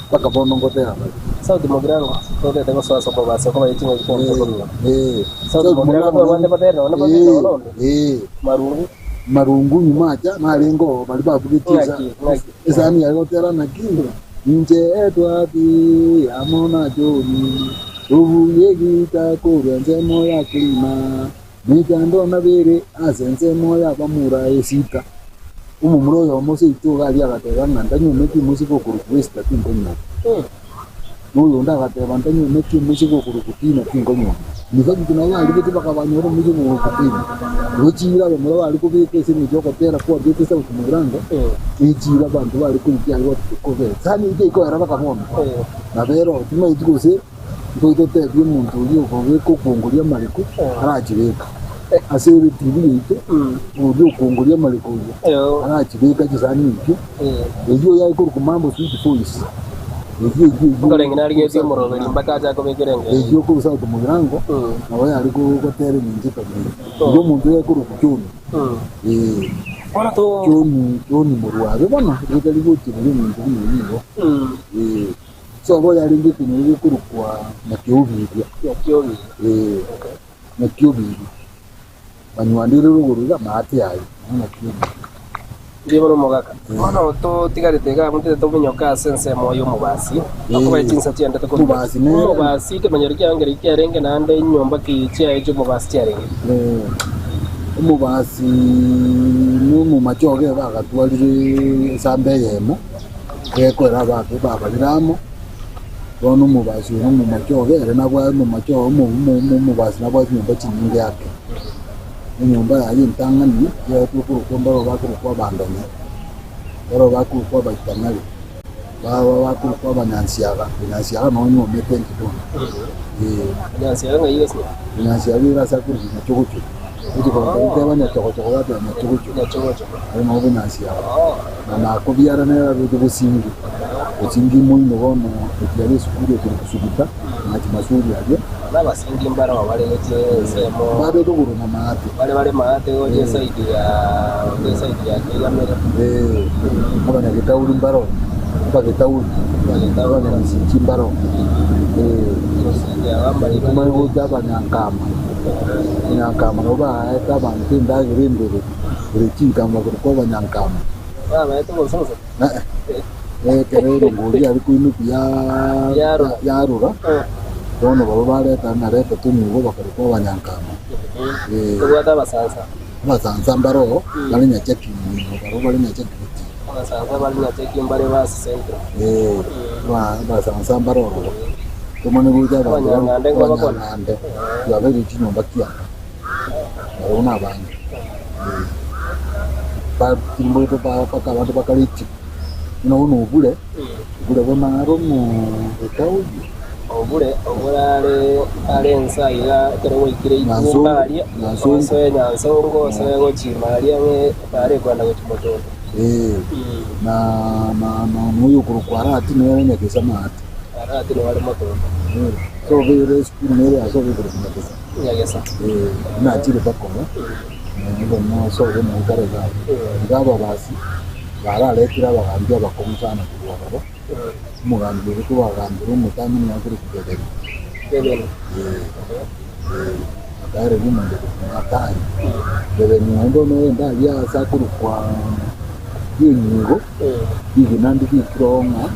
mpaka bono ngotera bare. Sauti Mogirango, totete gosoa ase okobasa okoba ye ching'aki chi'omonto okorua. Eh, Sauti Mogirango twabwate batere nonya batere nonya onde. Eh, Marungu. Marungu nyuma acha narenge oo baria babugetie esa- Ng'aki, ng'aki. esani yaye gotera naki inche etwati amo na John tobugie egita korwa ensemo ya Kilima Mechando nabere ase ensemo y'abamura esita. Omomura oyomo seito iga aria agateba ng'a ntanyuometi omosike okorokwa Esita tinkonyuoma. Na oyonde agateba ntanyuometi omosike okorokwa Dina tinkonyuoma. Nigo nabo barigete bakabanyora omosike okorokwa Dina. Igo chiira abamura bare kobeka ase engencho y'ogotera kwabete sauti mogirango, ne chiira abanto bare korigia aria kobe. Sani eria teikoera baka bono. Nabo ero timanyeti gose Ntoite totebie omonto oria okobeka okwongoria amareko arachibeka ase etibi yaito, oria okwongoria amareko oria arachibeka chisani echio, eyio oyo akorokwa Mambo Sweet Voice, eyio eyio eyio Nkorenge narigetie omoroberi mpaka ache akobekere engero. Eyio okorwa South Mugirango nabo yare gotera engencho ekabira eyio. Igo omonto oyo akorokwa John, eh, Bono to John John Morwabe bono, rieta rigochia engencho buna eyio igo, eh. Sobo yarenge ekenyoro gekorokwa Nyakiobiria. Ee, Nyakiobiria. Banywanire rogoro iga amaate aye, nabo Nyakiobiria. Ndiye bono omogaka. Bono totigarete iga abwo ntete tominyoke ase ensemo y'omobasi. Okoba chinsa chiendete korwa. Omobasi nere. Omobasi ekemanyero kiaye nkereki kiarenge naende enyomba ki chiaye chi'omobasi chiarenge. Ee, omobasi nomomachoge bagatwarire esamba eyemo. Gekoera abanto babarire amo, bono omobasi oyo nomomoche obe, ere nabwate omomoche oye omobasi nabwate chinyomba chinyinge ake. Enyomba yaye entang'ani yaetwe korokwa mbarabwo bakorokwa abandonye, mbarabwo bakorokwa abaitang'ari, baba bakorokwa abanyansiaga, onyansiaga nonye onyuomete inche bono, eh. Onyansiaga ng'ai gose? Onyansiaga ere ase akorokwa nyachogochogo, oche korokwa nyachogochogo bateba nyachogochogo, Nyachogochogo. aye nabo bonyansiaga. Na nakobiara nere aroche bosingi, bosingi moino bono gochia are esukuru ekorokwa Suguta, machi masuri aria. Na abasingi mbarabwo bare gochia ensemo. Mbabete okoroma maate. Bare bare maate gochia esaidi ya gochia esaidi ya Keigamere. Eh, abanyagetauri mbaroo, abagetauri, abanyamisichi mbaroo. Eh, Abasingi aba mbari bare. tumanye gocha abanyankama, abanyankama nabo baete abanto endagera endoro. Ore chinkama korokwa abanyankama. Babaete obosonso. Ekero erongori yare koinokwa yarora, bono barabwo bareta ng'a reta tonywe bakarokwa abanyankama. Tobwate abasansa. Abasansa mbaroo bare Nyacheki barabwo bare Nyacheki gochia. Abasansa bare Nyacheki mbare base central. Abasansa mbare ororo. Tomanye gocha abanto Abanyang'ande nkobakwana. Abanyang'ande babeire chinyomba kianda. Barabwo nabange, batimboete mpaka abande bakare isiko. Buna bono obure, obure bono are omotaoni. Obure, obure are are ense aiga ekero gwaikire itumba aria, Nyansongo. osoe Nyansongo, osoe gochima aria ang'e are kwenda gochia Motondo. Eh, na na na noyo okorokwa Arati nere Nyakesa maate. Arati nigo are Motondo. So obeire esukuru nere ase obe okorokwa Nyakesa. Nyagesa. Eh, nachire bakora, naende nosobe noikare iga abwo. Iga ababasi bararetire abagambi abakong'u sana korwa ororo, omogambi oria kobagambera omotang'ani akorokwa Bebeni. Bebeni. Eh, eh, akaereria omonto okorokwa Mathayo. Bebeni naende bono ogende aria ase akorokwa Rienyigo, rigena ndiriikire oo ng'a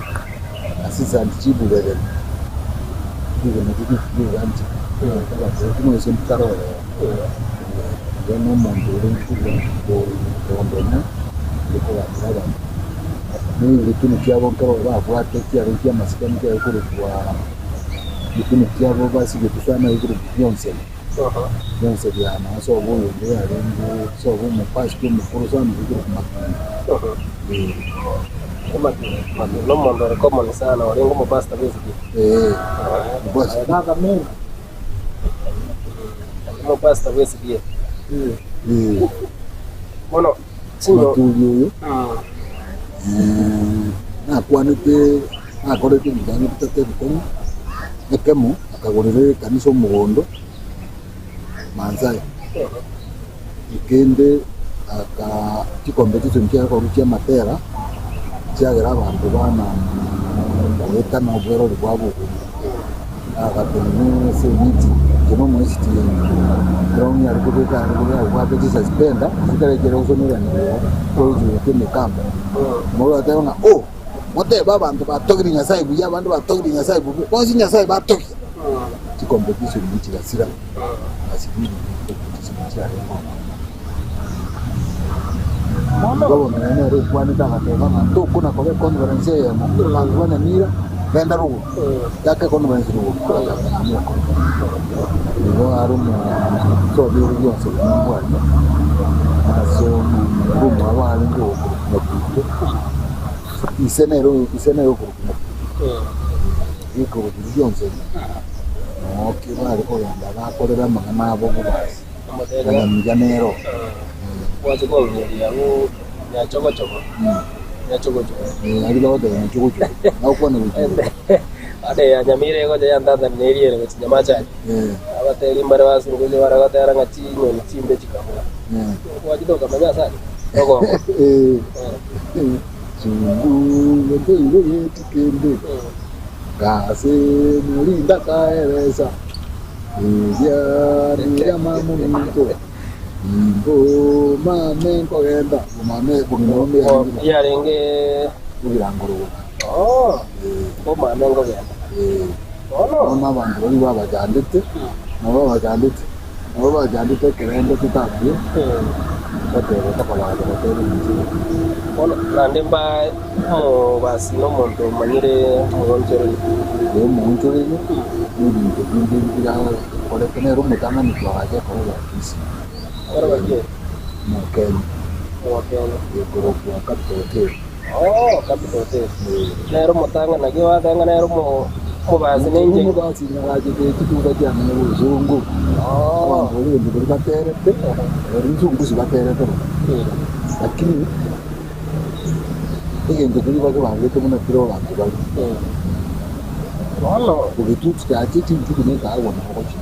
Assistant Chief Bebeni. Rigena riria rigancha omoisia mbikare ororo. Igo nomonto orenge kogondenya ore kogambera abanto. Na egetunu kiabo nkero babwate kiare ki'amasikani kiare korokwa egetunu kiabo basigete sana ekorokwa gionseri. Gionseri aa noo sobo oyonde yarenge sobo omopastor omokoro sana okorokwa Matunda. Eh. Matunda nomonto ore common sana orenge omopastor bw'esibiti. Eh. Omopastor. Omopastor bw'esibiti. Eh. Bono chinyo Maturi oyo nakwanete nakorete ebinto bitato ebikong'u, ekemo akagorera ekanisa omogondo Mansae, ekende aka chicompetition chiakorwa chiamatera chiagera abanto bana goetana obwerori bwabo obonge. Agatenena ase emiti, inche nomoisiki erongi are kobeka are kobeka abwate chisuspender chikare ekero gosomerania igo ochiroche emekamba. Omorwoti agateba ng'a oh, motebe abanto batogirie Nyasaye buya abande batogirie Nyasaye bobe, bonsi Nyasaye batogia. Chicompetition echi chigasira ase chicompetition chiarenge ororo. Igo bono nere nere okwanete agateba ng'a ntokona koba econference eyemo, abanto ba Nyamira genda rogoro, chaka econference rogoro, agatumia econference. Igo are omosobiri bionsi buna ase omomura omwabo arenge okorokwa Nyakuto, ise nere ise nere okorokwa Nyakuto, rikorokwa rionsi noo ki bare kogenda bakorera amang'ana abo bobasi. Nyamiga nero. Gwacha kong'eria abwo nyachogochogo, nyachogochogo. Eh, aria bagoteba nyachogochogo. Nagokwana gochia. Ande ya Nyamira egocha yantatani neri ere gochia Nyamachari. Eh. Abateri mbare basungusia bare gotera ng'a chinyoni chimbe chikabua. Eh. Gwachete okamanya ase aria? Ogongo. Eh. Sunguya ntoigweti kende. Gase morinda kaeresa. Eria neria mama ominto, imbo mame nkogenda, bomame bogima bome yarenge Yarenge bogirango rogoro. Oh, bomame nkogenda. Eh, Bono bono abanto baria babachandete, nabo babachandete, nabo babachandete ekerende totakwe, bateba tokobacha goteba inche. Bono naende mba omobasi na omonto omanyire omoonchoreria. Ee, omoonchoreria na ebinto binde birakoreke nere omotang'ani koagacha ekoro ya Kisii. Ekoro ya ki? Omokenya. Omokenya. Ekorokwa Capital Hotel. Oh, Capital Hotel. Ee. Nere omotang'ani naki gwateba ng'a nere omo omobasi na inche. Omobasi nyagachete chituka chiane bosongo. Oh. Abanto baria ebinto biria baterete, eri nsungusi baterete bono. Lakini egento keria bakebangete buna kera abanto bare. Bono Bogetutu chiache chinchugu na ekaagwa nabo gochia.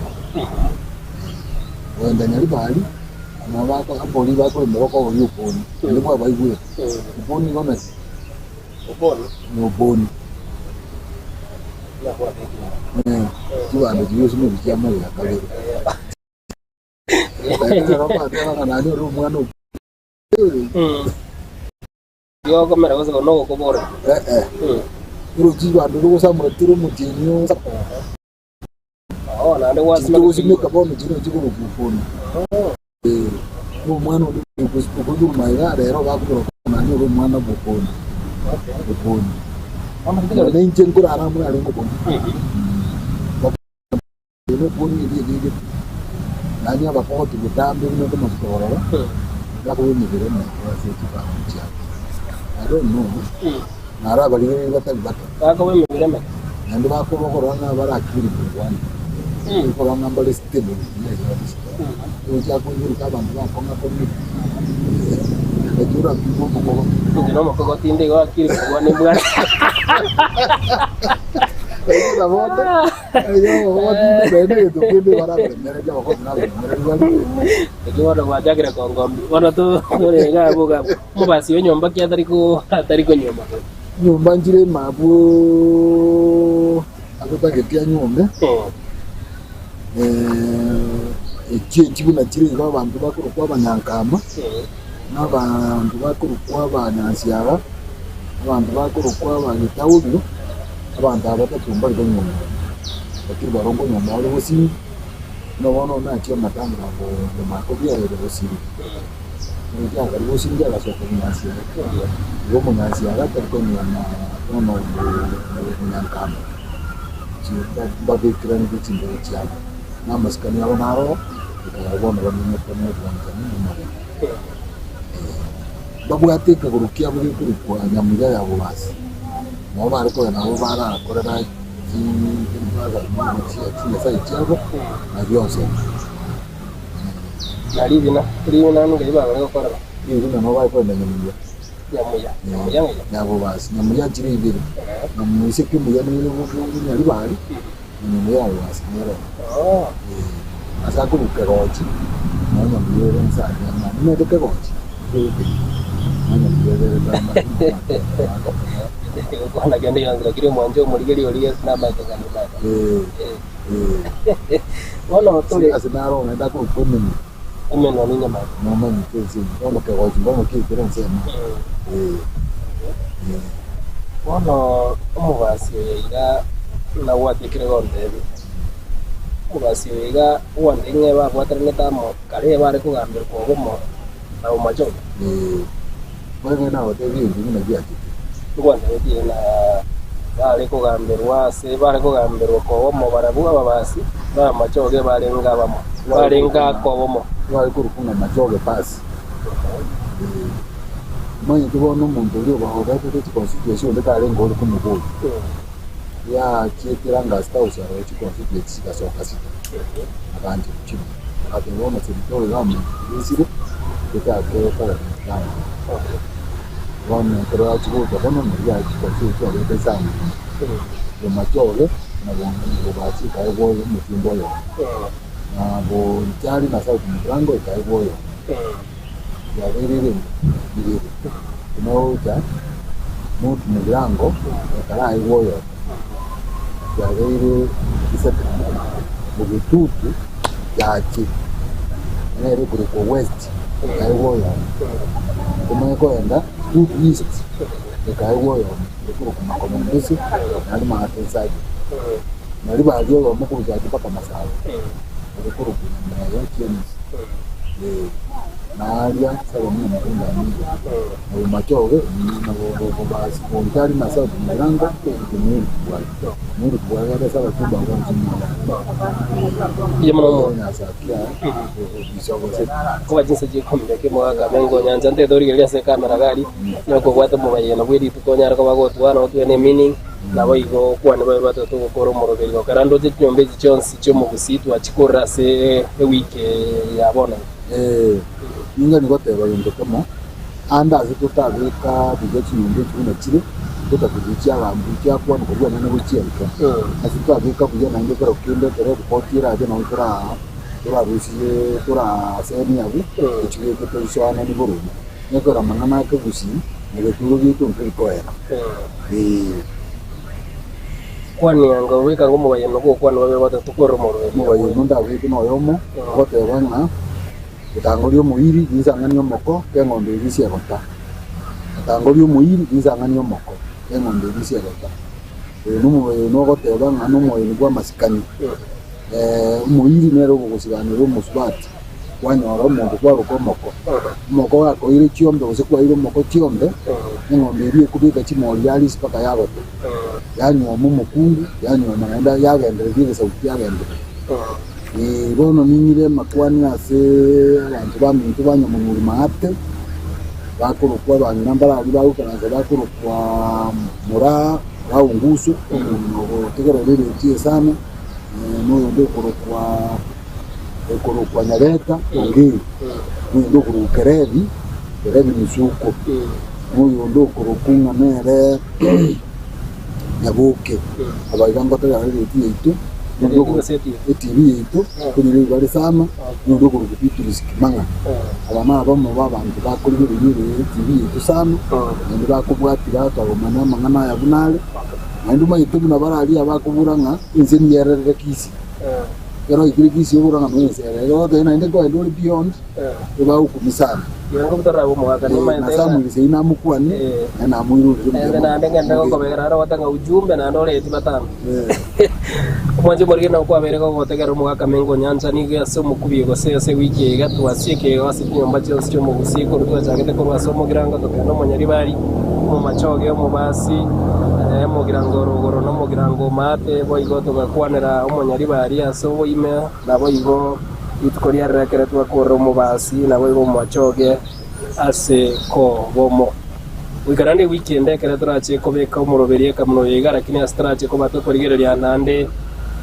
Kogenda Nyaribari, nabo bako abori bakorema bakoboria oboni, naende bwabaigwete. Oboni igo naki? Oboni. Na oboni. Chibando chiria osimeke chia amagena kabere. Ekero bateba ng'a nanyore omwana o Igo okomera gose nogokobora. Eh, eh. Orochi chibando rogosamora tiri omotienyi o Oh, naende gwasimeka Togosimeka bono chire chikoroka oboni. Eh, omwana onde okoigwa maiga rero bakobora nanyore omwana bw'oboni. Oboni. Nonye inche nkorara amo narenge oboni. Oboni eria egegete. Yaani abakogoti botambe buna nkomanyete korora, bakoba emebere emeke ase chifamiri chiabo. I don't know, naro abarigereria batari bake. Bakoba emebere emeke. Naende bakoba okorora ng'a bare akiri kongwana. Okorora ng'a mbare stable buya iga kabisa. Ogochaka koiboreka abanto bakong'a kong'ina. Ekio orapime omokogo. Inche nomokogoti inde igo akiri kongwana embwate. Ekio nabo Ekio bono gwachakire kongombi bono tore iga abwo iga abwo omobasi o nyomba ki atari ko atari konyuoma kore. Nyomba nchire ime abwo atotageti anyuome, echio echi buna chire iga abanto bakorokwa abanyankama, na abanto bakorokwa abanyansiaga, abanto bakorokwa abagetaorio. Abanto aba batato mbare konyuomana. Lakini barobwo nkonyuoma bare gosiri, buna bono nachia amatanga komaka obiarere gosiri. Ekiagera gosiri agasoka omonyansiara, igo omonyansiara tari konyuoma bono omonyankamba, mbabekeranire chimbero chiabo, na amasikani abo naroro, ekagera bono bamenyete na obwanchani na omorembe. Mbabwate ekegoro kiabo gekorokwa Nyamuya ya Boasi, nabo bare kogenda nabo barakorera chinyasae chiabo na bionsi. Na ribina, ribina ngai bagore gokorera. Ribina nabo bare kogenda Nyamuya. Nyamuya, Nyamuya ng'ai? Ya Boasi, Nyamuya chire ibere, na moiseke omuya nere Nyaribari, na Nyamuya ya Boasi nere oo. Ase akorwa kegochi, nao Nyamuya ere inse aria ng'a nimanyete kegochi, nao Nyamuya ere Gokwana kende gionsi lakini omwanche omorigereria oria Yeso namaete ng'a nimaete. Bono tore Ase naro naende akorokwa emenwa. Emenwa ninyamaete. Nomanyete ense eye. Bono kegochi mbono kiaikire ensemo. Bono omobasi oyo iga nagwatekire gontebia, omobasi oyo iga ogwantebia ng'a babwataranete amo kare bare kogamberwa obomo na omomachoge. Bono ekero nagotebia ebinto buna biachete. Ngwantebetie ng'a bare kogamberwa ase bare kogamberwa kobomo barabwo ababasi na amachoge barenge abamo, barenge akobomo. Bare korokwa ng'a machoge pasi. Omanyete bono omonto oria obagoretete chiconstituency onde tarenge ore komoboria. Yachiete Lancaster House aroro chiconstituency chigasoka sita, agancha gochirwa. Agateba bono serikali government esire tochake gokora mkutano. Bono ekero yachia gocha bono nario yachiconstituency chiabete isano Bomachoge na Bobasi ekaegwa omochumba oyomo, na Bonchari na South Mugirango ekaegwa oyomo. Yabeire erinde ibere, buna ogocha North Mugirango ekaraegwa oyomo, yabeire isato, Bogetutu yache nere ekorokwa West ekaegwa oyomo, omanye kogenda Tutu East ekaegwa oyomo ekorokwa Makomombese naende Maate Nsabia, nario baria oyomo korwa Chache mpaka Masaba ere korokwa Nyameyo James. Naaria Salomo omokungu amiga, na bomachoge, na bontari na South Mugirango, na Mweri Kibwari. Mweri Kibwari gaka ase abakumba bonsi Mbuya mono omonto. Nyasakia bisogose. Koba chinsa chikombe kemogaka mengo nyancha ntete origereria ase ekamera gari nokobwata omobayeno bwe rituko onyare koba gotwana otwe ne meaning nabo igo okwane babe batete ogokora omoroberi gokera ndoche chinyomba echi chionsi chiomogusii twachikorera ase ewiki eye ya bono iga. Ee, nigo nigoteba gento kemo, ande ase totabeka buya chinyomba echi buna chire, totakeire chiagambu chiakwanwa korwa anene gochia inka. Ase twabeka buya naende ekero kende ekero eripoti erache nabo tora torarusie torasemia abwo, tochibeke toisoanani boronge. Nekero amang'ana ake gusii, na egeturo giaito nkeri koera. Ee. Kwania anga goika ng'a omobayeno bw'okwana babe batato korwa omorweri. Omobayeno ndabeke noyomo, ogoteba ng'a Etango ri'omoiri rinsang'ani omoko k'eng'ombe erisia egota. Etango ri'omoiri rinsang'ani omoko k'eng'ombe erisia egota. Oyo nomobayeno ogoteba ng'a nomoyeno bw'amasikani. Omoiri nere ogogosiganera omosubati, kwanyora omonto kwaroka omoko. Omoko gakoire chiombe gose kwaire omoko chiombe, eng'ombe eria ekobeka chimori yarisia mpaka yagota. Yanyuoma omokungu, yanyuoma naende yagendereria egesaku kiagendereria. Ee, bono ning'ire amakwani ase abanto baminto ba Nyamonuri Maate, bakorokwa abang'ina mbarabwo bagoikaransa bakorokwa Moraa, Moraa Onguso, omong'ina ogotegerera eredio esana, na oyonde okorokwa okorokwa Nyabeta Ongeri, na oyonde okorokwa Kerebi, Kerebi Musuko, na oyonde okorokwa ng'a nere Nyaboke. Aba iga ngotegerera eredio yaito, etv yaito, konyora ebibare sana, na oyonde okorokwa Beatrice Kimang'a. Aba nabamo b'abanto bakorigereria etv yaito sana, naende bakobwatia batagomana amang'ana aya buna are, naende omanyete buna bare aria abakobora ng'a ense niyererete Kisii. Ekero oikire Kisii oborore ng'a noyo ensere ere ogotebia naende nkoenda ore beyond, ebagokumia sana. Igo nkobutorera omogaka nimaete Na Samuel ise namokwanie, naye namoirorire mbuya Naende mono. naende ngende gokobegera naro ogoteba ng'a ujumbe naende oreti batano. Omwanchi omorige nabo kwabeire gogotegera omogaka Mengo Nyancha nigo ase omokubio gose ase ewiki eye iga twasieke iga ase chinyomba chionsi chi'omogusii korwa twachagete korwa ase omogirango tokagenda omonyaribari, omomachoge, omobasi, omogirango orogoro na omogirango omaate boigo togakwanera omonyaribari ase oboime naboigo rituko riarire ekero twakorire omobasi naboigo omomachoge ase kobomo. Goika naende ewiki ende ekero torache kobeka omoroberi ekamuna oyo iga, lakini ase torache koba tokorigereria naende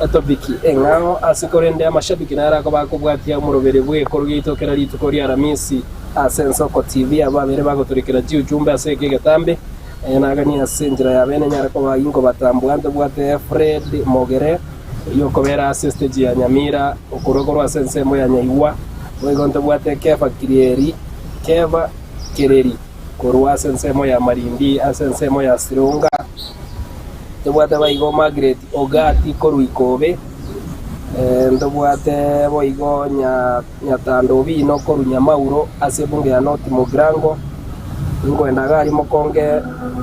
etopic eng'ao ase korende amashabiki naro akoba akobwatia omoroberi bw'ekoro giaito kera rituko ria Aramisi ase Ensoko TV abwo babere bagotorikera chiuchumbe ase eke egetambe naganie ase enchera ya bene nyare koba inkobatambua ntobwate Fred Mogere oyio okobera ase estage ya Nyamira okorwa korwa ase ensemo ya Nyaigwa boigo ntobwate Kefa Kirieri Keva Kereri korwa ase ensemo ya Malindi ase ensemo ya Sironga, ntobwate boigo Margaret Ogati korwa Ikobe, ntobwate boigo Nyatando Obino korwa Nyamauro ase ebunge ya North Mugirango, nkoenda iga aria mokonge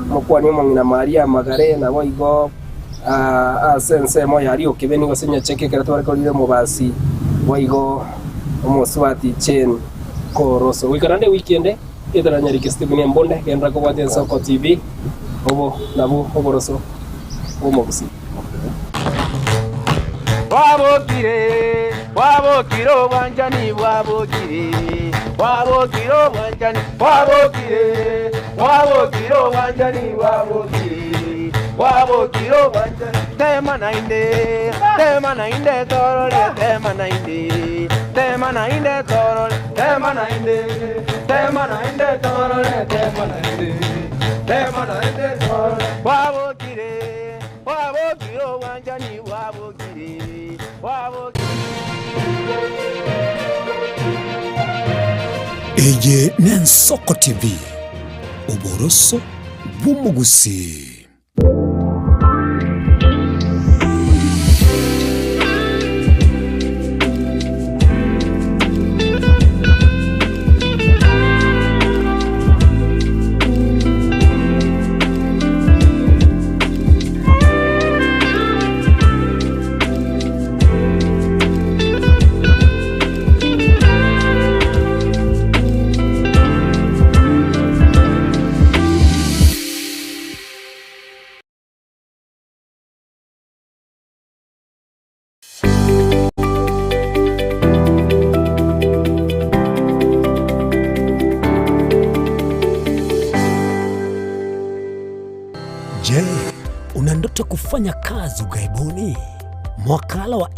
mokwanie omong'ina Maria Magare naboigo ase ensemo ya Riokebeni gose Nyacheke ekero tware korire omobasi boigo omosubati Jane Koroso. Goika naende ewiki ende. Etaranyarike Stephen Embonde, genderera kobwatia Ensoko TV, obo nabwo oboroso bw'omogusii. Bwabokire, bwabokire obwanchani bwabokire, bwabokire obwanchani bwabokire, bwabokire obwanchani bwabokire, bwabokire obwanchani. Tema naende, tema naende torore, tema naende, tema naende torore, tema naende, tema naende torore, tema naende, tema naende torore. Bwabokire, bwabokire obwanchani bwabokire, bwabokire. Eye n'Ensoko TV, oboroso bw'omogusii. Je, una ndoto ya kufanya kazi ughaibuni? Mwakala wa